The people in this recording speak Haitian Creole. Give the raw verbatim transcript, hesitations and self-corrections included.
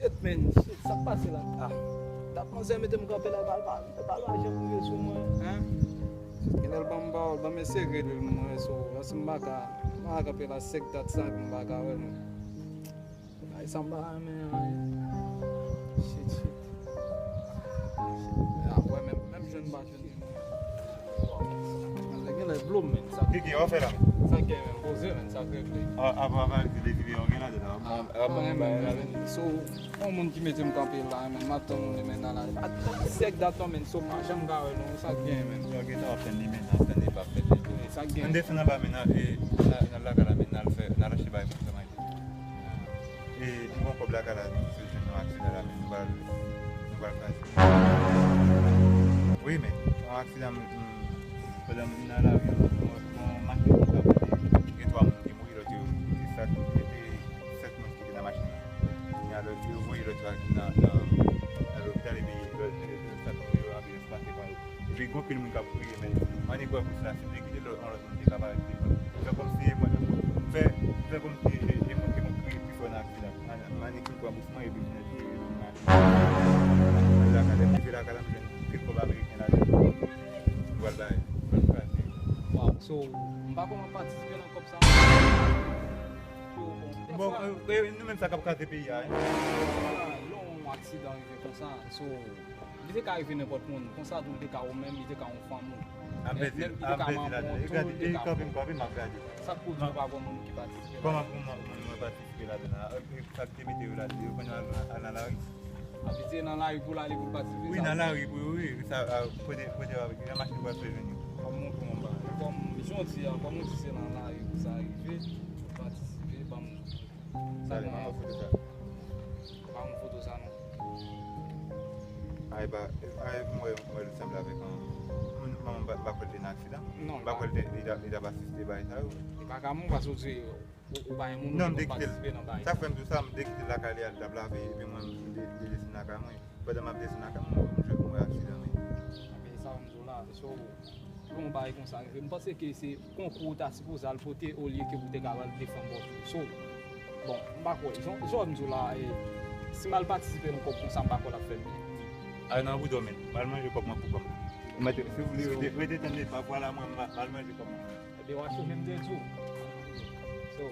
Shit, man, shit, sa k pase la? Ah, dat manzè mete m kanpe la, bal pa, bal pa janm rive sou mwen, hein? Genlè l ban m pawòl, ban m eseye rele l, mwen, so, paske m pa ka, m pa ka kanpe la sèk dat sa, epi m pa ka wè l. Ay, sa m pa renmen an, shit, shit. Shit. Ah, wè, menm, menm jwenn m pa jwenn. Manzè genlè blo m, men. Sa Kiki, w ap fè la, men? Sa gen, men, poze, men, sa k regle. A, apa, apa, de videyo gen la, de la. Ah, ah, mwen, men, men, so, yon moun ki mete m kanpe la, men, m ap tann li, men, nan la. A, sèk dat non, men, so, pa janm ka wè, non, sa k gen, men. Yo, gentan ap tann li, men, ap tann li, pa fè li. Sa k gen. Ann desann anba, men, nan, e, nan, nan lakay la, men, n al fè, n al achte bagay pou fè manje. E, nou pran kòb lakay la, nou sot jwenn nan aksidan la, men nou pral, nou pral kraze. Wi, men, yon aksidan, m, m, pandan m nan lari an, yon, yon machin ki t ap vini, gen twa moun ki mouri, lòt yo, se sèt, se te sèt moun ki te nan machin nan. Kounye a, lòt yo voye lòt yo nan, nan, nan lopital, epi lòt, lòt, lòt sa tonbe yo, anbilans pase pa yo. Epi gen anpil moun k ap kriye, men. Mwen, nèg wè plis la, si m te kite lòt, yon lòt moun te ka parèt devan. Fè kòmsi e mwen, fè, fè kòmsi e, e mwen ki mwen kriye pi fò nan aksidan. Mwen, mwen, nèg ki pran bous mwen, epi m nan kriye, epi m nan lakay la, m rive lakay la, m jwenn pil kòb ameriken ladan. M pral bay, m pral kraze. Wow, so, m pa konn patisipe nan kòb sa. Bon, e, e, nou menm sa k ap kraze peyi a, hein? Lè yon aksidan rive konsa, so, li te ka rive nenpòt moun. Konsa tou, li te ka ou menm, li te ka yon fanmi w. Anpil, anpil, anpil. Gade, e, kanpe m, kanpe m, m ap gade. Sa k pwodui pa gon moun ki patisipe ladan? Kòman pou moun, moun mwen patisipe ladan la? E, e, sa k te mete yo ladan, yo konn al, al nan lari? Anpil, se nan lari pou l ale pou l patisipe. Wi, nan lari pou yo, wi. Sa, a, kote, kote, a, gen machin pou al fè jwenn yo. Kòm moun, kòm, kòm jan w di a, kòm ou di se nan lari pou sa rive, pou patisipe, ban m Sa gen nan foto sa. Pa yon foto sa non. Ay, ba, ay, mwen, mwen, l sanble avèk yon moun, manman m pa, pa kwè l te nan aksidan. Non, m pa kwè l te, li t ap, li t ap asiste bagay sa yo. Li pa ka mouri paske w di ou, ou pa yon moun, ou te konn patisipe nan bagay sa. Sa k fè m di w sa, m te kite l lakay li al t ap lave, epi mwen, m de-, desann lakay mwen. Pandan m ap desann lakay mwen, m jwenn mwen aksidan, men. Anben, sa m di w la, so, lè yon bagay konsa rive, m panse ke se konkou ou ta sipoze al pote olye ke pou te ka al defann bò tou. So, bon, m pa kwè. Jan, jan m di w la, e, si m al patisipe nan kòb konsa, m pa kwè l ap fè m byen. Al nan boudò, men. M al manje kòb mwen pou kòm. Mwen te, si w vle, rete, rete tann li, pa vwala mwen, m al manje kòb mwen. Ebyen, w a chonje m te di w. So,